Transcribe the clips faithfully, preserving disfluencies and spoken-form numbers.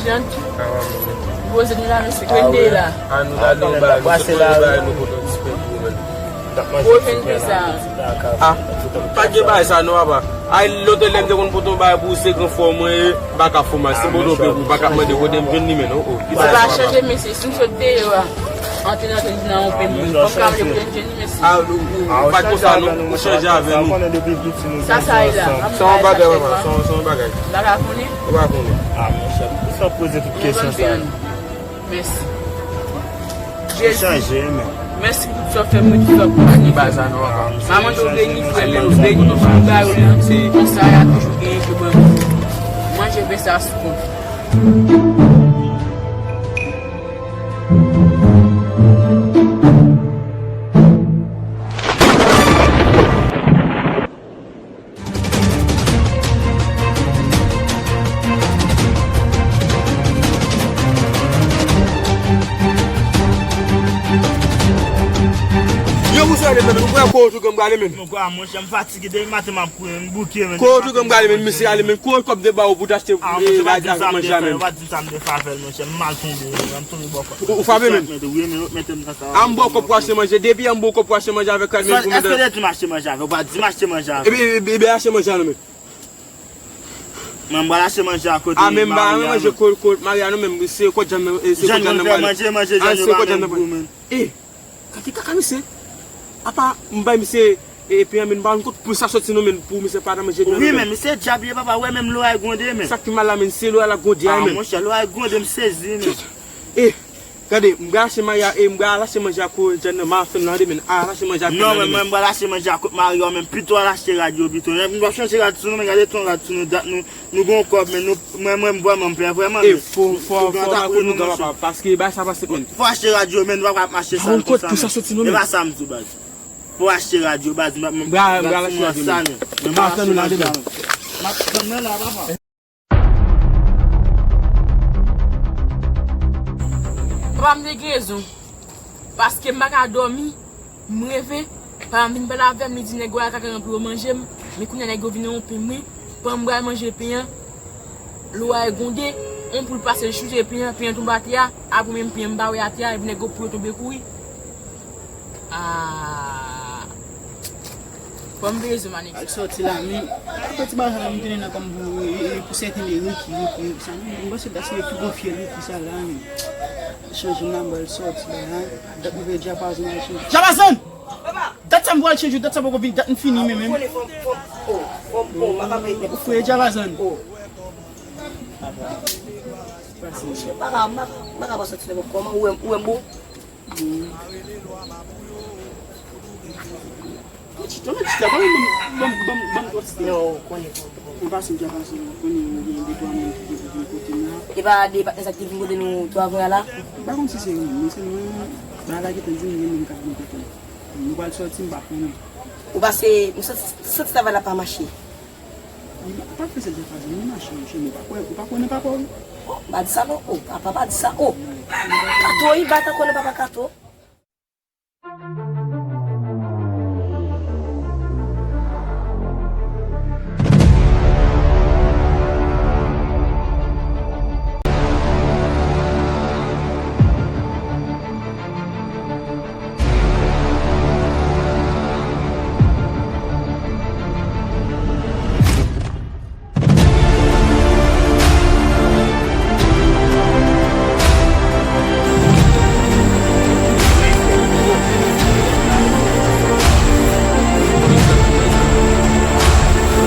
Jant. Poze nou la, mesye. Kwen de la. A nou la, nou ba, nou sot manje ba, nou kontan disponib pou ou menm. Pwochen de sa. Ah, pa gen bagay sa non, papa. Ay, lòt lè m te konn pote yon bagay pou ou, se gran fò mwen ye, m pa ka fè mal. Si m pote yon pe pou ou, pa ka mande kote m jwenn li, men non. Oh, se pa chanje, mesye. Si m sot deyò a, antre nan tèt nan yon pe mwen. Fòk ka mande kote m jwenn li, mesye. Ah, ou, ou, ou pa t konsa non, ou chanje avè nou. Sa, sa ye la. Se yon bagay, papa, se yon, se yon bagay. M pa ka konnen. Ou pa konnen. Ah, monchè, ou sa poze tout kesyon sa yo. Mèsi. Jezi. Mèsi pou tout sa w fè mwen, tout sa w kontinye fè. Maman, nou beni, frè mwen, nou beni, nou ba yo la. Konsa, y a toujou genyen pou mwen. Manje pen sa sou kont. Yo, ou sou ale menm, ou pran kou tou ke m prale menm. Mwen kwè, monchè, m fatige depi maten m ap kouri, m bouke, men. Kou tou ke m prale menm, misye ale menm. Kou kòb de ba ou pou t achte, eh, manje a menm. Ou pa di sa m te fè, ou pa di sa m te fè avè l, monchè. M mal tonbe, m tonbe bòkò. Ou frape menm? Wi, men, mete m nan sa. A, m ba w kòb pou achte manje. Depi a m ba w kòb pou achte manje avèk kòb men pou mwen. Èske depi m achte manje avè w, ou pa di m achte manje avè w? Epi, epi, epi achte manje a non men. Mwen, m pral achte manje a kote Maria. A, men m pa renmen manje kote, kote Maria non men, se kote Jàn nan, se kote Jàn nan pral. Manje, manje Jàn yo pa menm gou, men. E, gade kaka misye. Apa m bay misye, e, epi an men, m pa konn kot pou sa soti non men, pou misye pa nan manje. Wi, men misye dyab ye, papa, wè menm loray gwonde, men. Sa ki mal la, men, se loray la gwonde a, men. A, monchè, loray gwonde, m sezi, men. E, gade, m pral achte manje a, e, m pral achte manje a kote Jàn nan, m a fè m nan de men, al achte manje a kote Jàn nan. Non, men mwen, m pral achte manje a kote Maria, men pito al achte rad yo, pito. M pral chanje rad sou nou, men gade ton rad sou nou, dat nou, nou gon kòb, men nou, mwen, mwen, m vrèman, m pè, vrèman, men. E, fò, fò, fò, fò, fò nou gen papa, paske bagay sa pa senp, men. Fò achte rad yo, men, nou pa ka ap mache sal konsa, men. E pa sa m di w, baz. Fò achte rad yo, baz, m, m, m pral achte rad yo, men. M pral achte manje a, men. M ap tann mwen la, papa. Papa m te gen rezon. Paske m pa ka dòmi, m reve, papa m vin pale avè m, li di nèg yo al kaka ranpli yo manje m, men kounye a nèg yo vin wonpe mwen, pandan m pral manje pen an, loray gwonde, yon poul pase l choute pen an, pen an tonbe atè a, apre menm pen an m pa wè atè a, epi nèg yo pou yo tonbe kouri. Ah. Fò m veye zo manik. Al sòti la, men. Apre ti bagay la, m tande nan kòm pou, e, e, pou sèten de Ricky, Ricky, Ricky, sa, men, m panse dat se fi gon fye Ricky sa la, men. Chanje nan bal sòti la, dat m veye dyapazon al chanje. Dyapazon! Dat sa m pral chanje, dat sa poko vin, dat m fini, men, men. Ou fwe dyapazon. Pase. Mwen pa ka, mwen pa ka, mwen pa ka sòti nan kòman, ou wè m, ou wè m bon? Bon. Mwen chita, mwen chita, ban m, ban m, ban m, ban m twò ti tan. Non, ou konnen. Mwen pase, m ja pase, ou konnen, ou gen de twa moun ki te vin kote m la. E pa de patnè sa ki te vin kote nou tou avan la? M pa konn si se yo menm, men sèlman, bagay la gentan di m gen moun k ap vin kote m. Nou pral sòti, m pa konnen. Ou pase, m santi, santi travay la pa mache. Li pa fè sèl se fason li mache, monchè, men ou pa kwè, ou pa kwè nan papa w? Oh, pa di sa non, oh, papa, pa di sa, oh. Kato, wi, bat ankò nan papa Kato.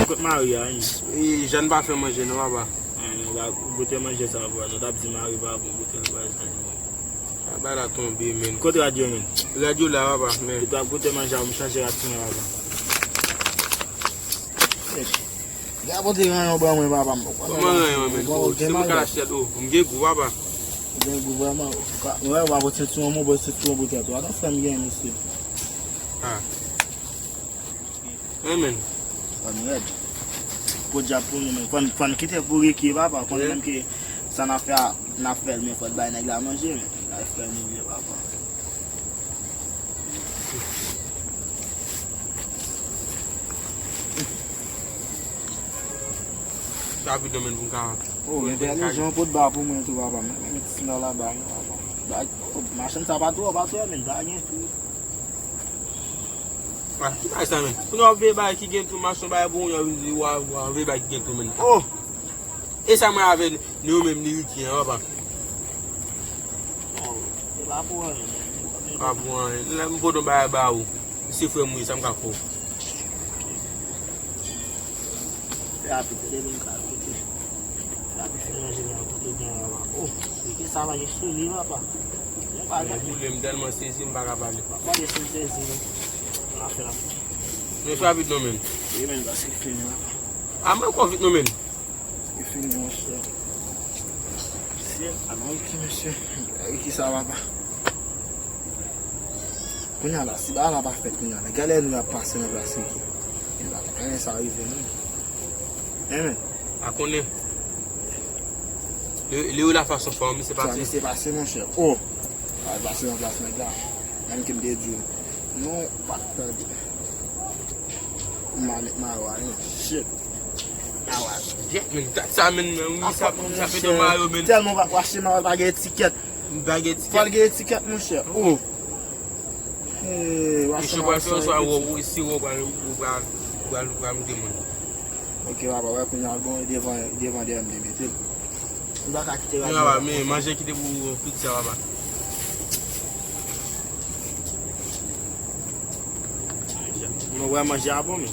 Kot Maria, wi. E, Jàn pa fè manje non, papa. Ah, men, w a goute manje sa, bro. Nou t ap di Marie pa bon goute l, baz. Ah, bagay la tonbe, men. Kot rad yo, men? Rad yo la, papa, men. Ou t ap goute manje a, m chanje rad sou mwen, papa. Gen apote ranyon ban mwen, papa, m. Kòman ranyon, men? Oh, se mwen k al achte, oh, m gen gou, papa. Ou gen gou vrèman. Ou ka, mwen, w a pote sou mwen, mwen pote sou mwen pou tèt ou. Atann frè m gen, mesye. Ah. Wi, men. Fò n rèd. Podyab pou nou, men. Fò n, fò n kite pou Ricky, papa. Konnen menm ke sa n ap fè a, n ap fè l, men fò n bay nèg la manje, men. Nèg la frè nou ye, papa. Sa vide, men, pou n ka Oh, entèlijan, pot ba pou mwen tou, papa. Mwen, mwen ti sila la ba, papa. Ba, oh, machann sa pa twò, pa twò, men pa gen tou. Ah, ki bagay sa, men? Pou nou ap veye bagay ki gen tou, machann bagay pou yon, w ap veye bagay ki gen tou, men. Oh! E sa mwen avè nou menm, ni Ricky, an, papa. Oh, se pa pou anyen. Pa pou anyen. Lè m pote yon bagay ba ou. Se frè m wi, sa m ka fè w? Fè rapid, tande m ka koute. Fè rapid, fè ranje nan kote gen la, papa. Oh, e ki sa va gen sou li, papa? Mwen pa gade. Boule, m tèlman sezi, m pa ka pale. Pa pale si m sezi, non. N a fè rapid. Men fè rapid non, men. Wi, men, paske fini, papa. A mwen konvit nou, men. Se fini, monchè. Se, a non, ki mesye? Ki sa, papa? Kounye a la, si bagay la pa fèt kounye a la, gade lè nou ap pase nan plas Ricky. E la, pa gen sa rive, non. Amen. A konnen. Li, li la fason fò, misye pase. Misye pase, monchè. Oh! Al pase nan plas nèg la. Menm ke m te di w. Non, pa t tande. M a met mayo a, non. Shit. Mayo a. Yèt, men, dat sa, men, men, wi, sa, sa pete mayo, men. Tèlman w pa achte mayo, pa gen etikèt. M pa gen etikèt. Fò l gen etikèt, monchè. Oh. Hey, w achte mayo san etikèt. Ou, si ou pral, ou pral, ou pral, ou pral mete moun. Ok, papa, wè, kounye a, bon, e devan, e devan dèyè m te mete l. M pa ka kite rad mwen. Men manje kite pou piti a, papa. Mwen wè manje a bon, men.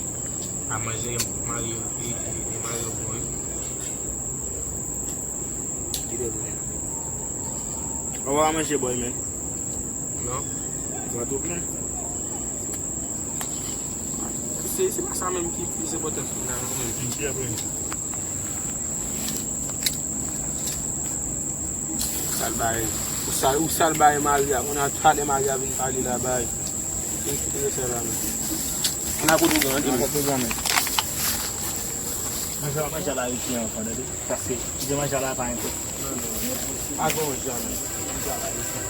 A manje, mari, e, e, e mari yo bon, wi. Kite pou mwen. Mwen wè manje bon, men. Non. Vant ou plen. Se, se pa sa menm ki plis enpòtan nan vi la, non, menm. M byen plen. Sal bay. Ou sal, ou sal bay Maria. Kounye a talè Maria vin pale la bay. Vin kite yo sèl la, non. Ann a kote w gen, ann di mwen. Manje a pa janm arete ankò, tande. Paske, kite manje a la pa enpòtan. Pa gen yon jan. Ann fè l, ann fè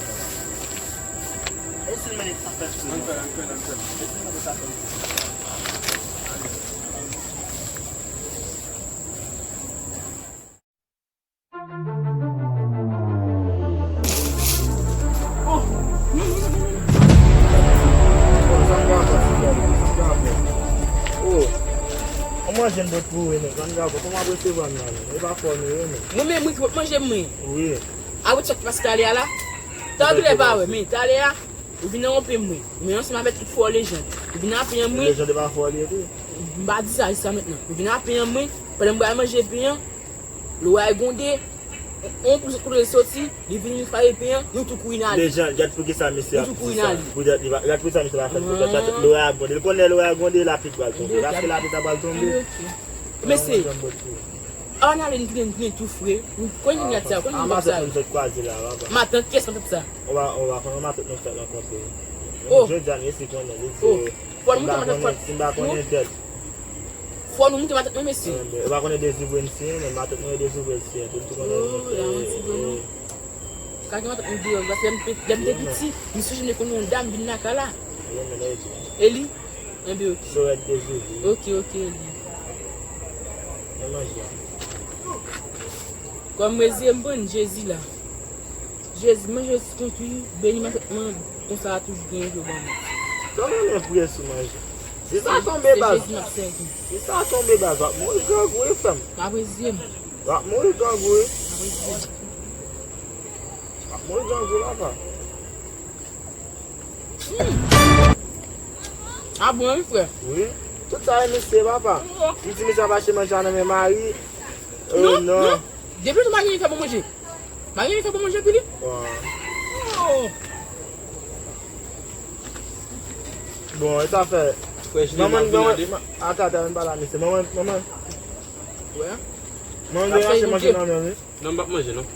l, ann fè l. Oh, mwen jwenn bòt pou ou, men. Zanmi Gago, kòman w ap resevwa m la, men? E pa fò nou ye, men. Mwen menm, wi, ki pot manje m, wi. Wi. A, ou tchèk plas talè a la? Talè pa wè, men talè a, ou vin nan yon pen mwen. Ou vin ansanm avèk tout fò lejann. Ou vin nan pen mwen. Lejann de pa fò li tou. M pa di sa jis la mentnan. Ou vin nan pen mwen, pandan m pral manje pen an, lwa a gwonde, on pou sot kote l soti, li vin frape pen an, nou tou kouri n ale. Lejann, gad pou ki sa misye ap di sa. Pou gad, li va, gad pou ki sa misye pa fè l. Pou gad, lwa a gwonde. L konnen lwa a gwonde, lapli pral tonbe. Paske lapli ta pral tonbe. Mesye, ann ale, n tounen, n tounen tou fre. Konn gad sa, konn gad sa. Matant, kiyès matant sa? Ou pa, ou pa konnen matant nou fèk rankontre. Oh. Jodi a, mesye konnen, li di, oh, fò nou monte matant, fò nou monte matant mwen, mesye. Ou pa konnen Dezi vre m siyen, men matant mwen Dezi vre l siyen. Tout, tout konnen. Oh, la manti vre non. Ka gen matant mwen deyò, paske lè m te, lè m te piti, m sonje m te konn yon dam vin lakay la. Eli? Enben, ok. Lorette Dezi vre. Ok, ok, Eli. Nan manje a. Kòm mezi m pran Jezi la. Jezi, manje sou kont ou, beni matant mwen, konsa a toujou gen pou ban mwen. Kòman men priye sou manje? Si sa tonbe baz. Se Jezi m ap sèvi. Si sa tonbe baz, w ap mouri grangou, wi, frè m. M ap reziye m. W ap mouri grangou, wi. M ap reziye m. W ap mouri grangou, papa. Hmm. A bon, wi, frè? Wi. Tout sa e misye, papa. M di misye ap achte manje a nan men mari. Euh, non, non. Depi lè Marie fè bon manje. Marie fè bon manje pou li. Oh. Bon, e sa fè. Frè Jide, manman, manman, ata, ata, m pale a misye. Manman, manman. Wè. Manman, vin achte manje nan men, wi. Non, m p ap manje, non.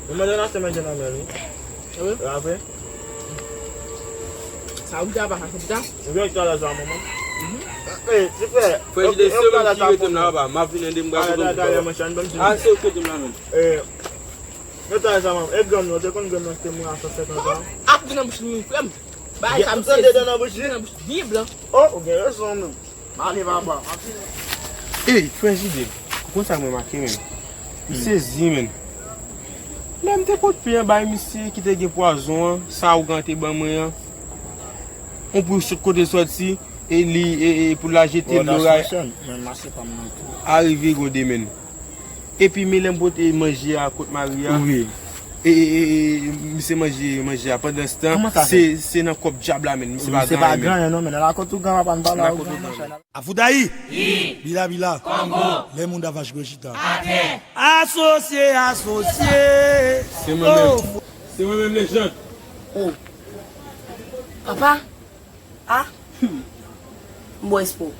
Ou mande nan se manje nan men, wi. Ah wi? Apre? Sa ou ta pa fè sa? Ou gen talè sa, manman? Mhm. Eh, ti frè. Frè Jide, se ou menm ki rete m la, papa. M ap vin ede m gade. Talè, talè, monchè, ann ban m ti. Ah, se ou ki rete m la, menm. Eh, gen talè sa, manman. E granm nan, ou te konn granm nan, se te mwen a san senkant an. Ap gen nan bouch li, frè m. Bay sa, misye. Ou tande dan nan bouch li? Nan bouch li, byen blan. Oh, ou gen rezon, menm. M ale, papa. M ap vini. Ey, frè Jide, ou konn sa mwen make menm? M sezi, menn. Lè m te pot pye an bay misye ki te gen pwazon an, sa ougan te ban mwen an, on pou sot kote l sòti, e li, e, e pou l al jete l nan ray. Mwen mache pa m nan tou. Arive gode, menn. Epi, men lè m pote manje a kot mari a. Wi. E, e, e, e, misye manje, manje a. Pandanstan, se, se nan kòb dyab la, menn. Misye pa gen anyen, non, menn. Nan lakòt ougan, papa, n pa la ougan, monchè. Afoudayi! Yi! Bila bila! Kongo! Lè moun davach gwo chita. Atè! Asosye, asosye! Se mwen menm. Se mwen menm, lejand. Oh. Papa? Ah? Hmm. M bò espo.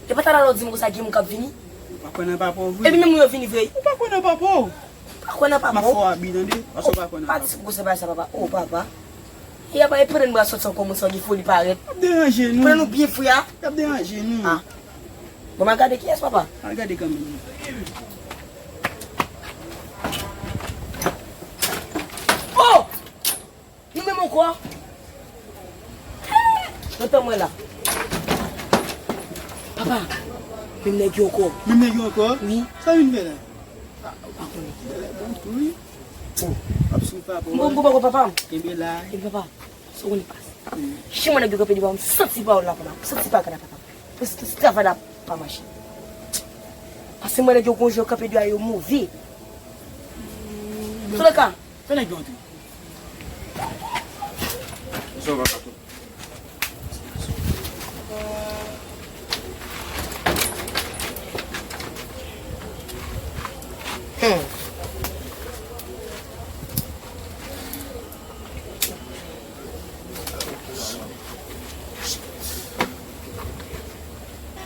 E pa talè lè w di m konsa gen moun k ap vini? Ou pa kwè nan papa w vre? Epi menm moun yo vini vre. Ou pa kwè nan papa w? M pa kwè nan papa w. M ap fè w abi, tande? Paske w pa kwè nan papa w. Pa di se pou konsa bagay sa, papa. Oh, papa. E apa e pran bra sòti ankò, moun sa gen foli parèt. Y ap deranje nou. Pran nou byen fou a. Y ap deranje nou. Ah. Bon, m al gade kiyès, papa. Al gade kanmenm. Oh! Nou menm ankò. Lontan mwen la. Papa, menm nèg yo ankò. Menm nèg yo ankò? Wi. Sa vin fè la? Ah, ou pa konnen. Bon, tou wi. Oh, ap sou papa. Bon, bon, bon, papa. Kenbe la. Kenbe papa. Sa w konnen pase. Jan mwen nèg yo kanpe devan m, m santi pawòl la pa la, m santi pa gad la pa la. Paske travay la pa mache. Paske mwen nèg yo gon jan yo kanpe deyò yo move. Antouka, fè nèg yo antre. Sa va, Kato? Hmm.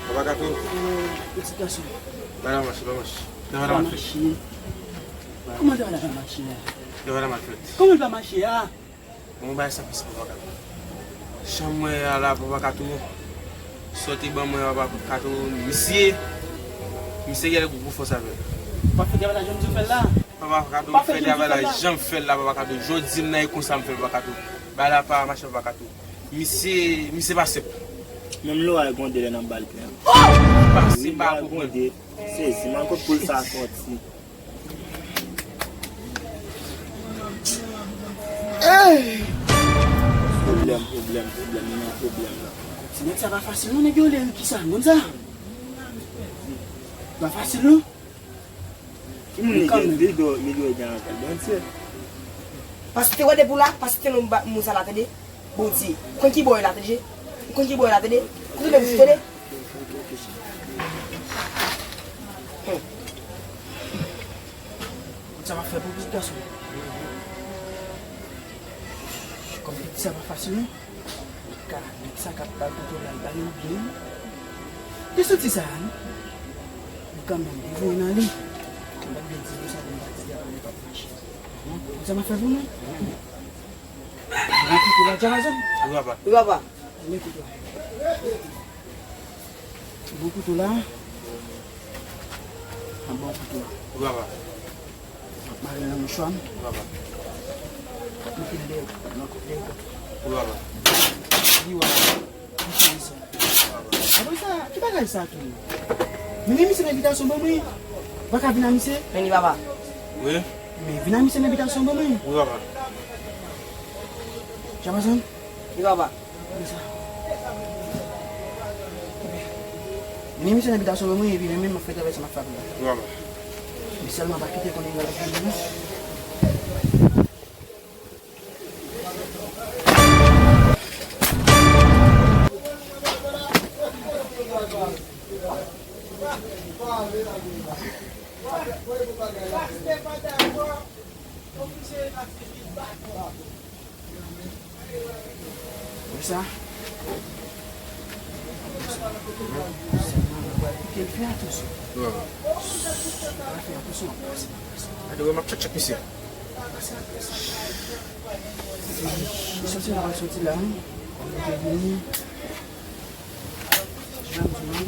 Papa Kato. Pitit gason. Bagay la mache, pa mache. Nan bagay la mache. Kòman bagay la pa mache a? Nan bagay la mache. Kòman l pa mache a? Bon, bagay sa pase, papa Kato. Jan m wè a la, papa Kato. Sa w te ban mwen, papa Kato, misye. Misye genlè gwo gwo fòs avè l. Papa Kato, m fè travay la jan m fè l la, papa Kato. Jodi m nan e konsa m fè l, papa Kato. Bagay la pa mache, papa Kato. Misye, misye pa senp. Menm lwa e gwonde lè n ap ba l plen. Oh! Misye pa senp, pa konprann. Sezi, man, kot poul sa sòti? Pwoblèm, pwoblèm, pwoblèm, nou nan pwoblèm la. Ti nèg sa pa fasil non, nèg yo lè wi kisa, konn sa? Pa fasil non. Ki moun li gen, li dwe, li dwe gen anpil, Bondye. Paske te wè depi w la, paske te non ba moun sa la, tande. Bondye. Ou konn ki bò e la, tande? Ou konn ki bò e la, tande? Koute bèl ti, tande? Hmm. Sa va fè pou pitit gason. Kòm pitit sa pa fasil non. Ka, pitit sa k ap ba l kontwòl la, l ba li l byen. Te santi sa a, non? Men kanmenm, li voye nan li. M pa t vle di nou sa pou m pa di a, men l p ap mache. Sa va fè pou nou? Mwen kite la, Djamazon. Wi, papa. Wi, papa. Mwen kite la. Bon kouto la. An bon kouto la. Wi, papa. M ap mare nan mouchwa m. Wi, papa. M ap mete l dèyè, nan kote dèyè kòt. Wi, papa. Wi, papa. Wi, papa. Apre sa, ki bagay sa tou? Men misye nan evitasyon ban mwen. Ou pa ka vin a misye? Vini, papa. Wi. Men vin a misye nan evitasyon ban mwen. Wi, papa. Djamazon? Wi, papa. Konsa. Men misye nan evitasyon ban mwen, epi men mwen m ap fè travay sa m ap fè la. Wi, papa. Men sèlman pa kite konnen yon lòt moun non. Konsa. Sèlman, mwen pral kite l fè atansyon. Wi, papa. Fè atansyon, ap pase, ap pase. Gade, wè, m ap tchèk, tchèk misye. Li soti la, l soti la, wi. Kòm li te vini. Jan di, wi.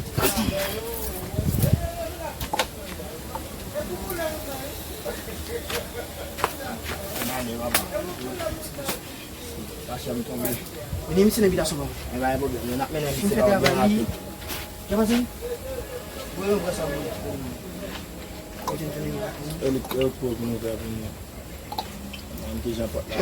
Mache m tonbe. Vini, misye nan evitasyon ban mwen. E pa gen pwoblèm, n ap mennen misye la byen rapid. Jan pase? Voye yon vre sa pou mwen. E li, e pou nou fè pou nou. Mwen ki jan pòt la.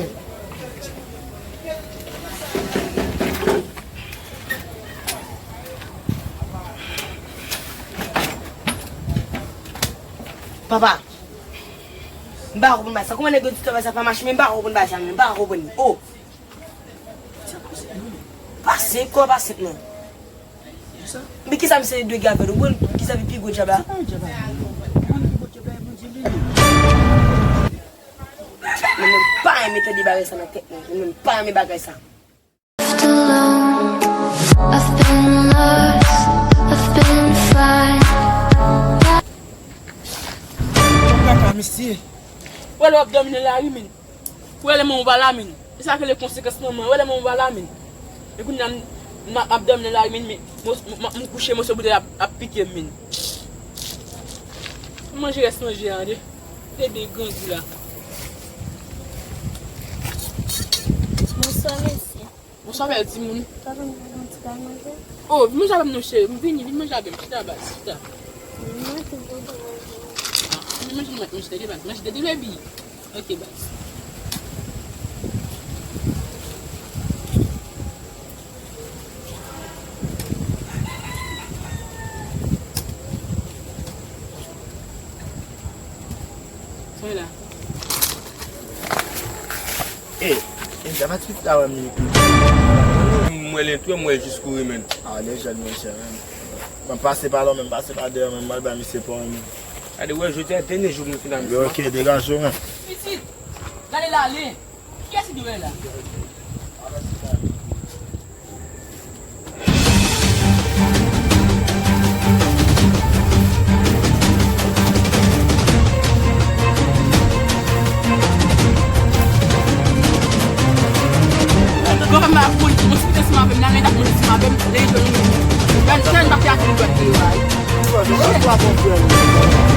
Papa, m pa konprann bagay sa. Kòman nèg yo di travay sa pa mache, men m pa konprann bagay sa, men m pa konprann. Oh! Pase, kò pase, non. Men kisa misye dwe gen avè l, ou konn kisa ki pi gwo djab la? Mwen menm pa renmen tande bagay sa nan tèt mwen. Mwen menm pa renmen bagay sa. Left alone. I've been lost, I've been fine. Kaka mesye. Wè lè w ap dòmi nan lari, men. Wè lè manman w pa la, men. E sa k rele konsekans manman. Wè lè manman w pa la, men. E kounye a m, m ap, m ap dòmi nan lari, men, men, m, m, m kouche, moso boutèy ap, ap pike m, men. M manje rès manje a, tande. Te byen grandi la. Bonswa, mesye. Bonswa, bèl timoun. Papa, m vin yon ti kal manje. Oh, vin manje avè m non, cheri. M vini, vin manje avè m. Chita, baz, chita. Mwen te voye manje. Ah, vin manje, manje, manje, tande, baz. Manje, tande, baby. Ok, baz. Soy la. E, e, dja pa ti ta wè m li. M wè l entwè, m wè l jis kouri, men. A, de jèn, monchè, men. Mwen pase pa la, men m pase pa dèyè, men m al bay misye pon, men. Gade, wè, jodi a dènye jou pou m fin a misye. Ok, degaje w, men. Pitit, gade l ale. Kiyès ki dwe la? Bon, m ap moun, moun site sou m avè m, nan lè n ap moun sou m avè m, lè yon jèn, jèn, jèn, pa fè aksyon dwèt li yo a.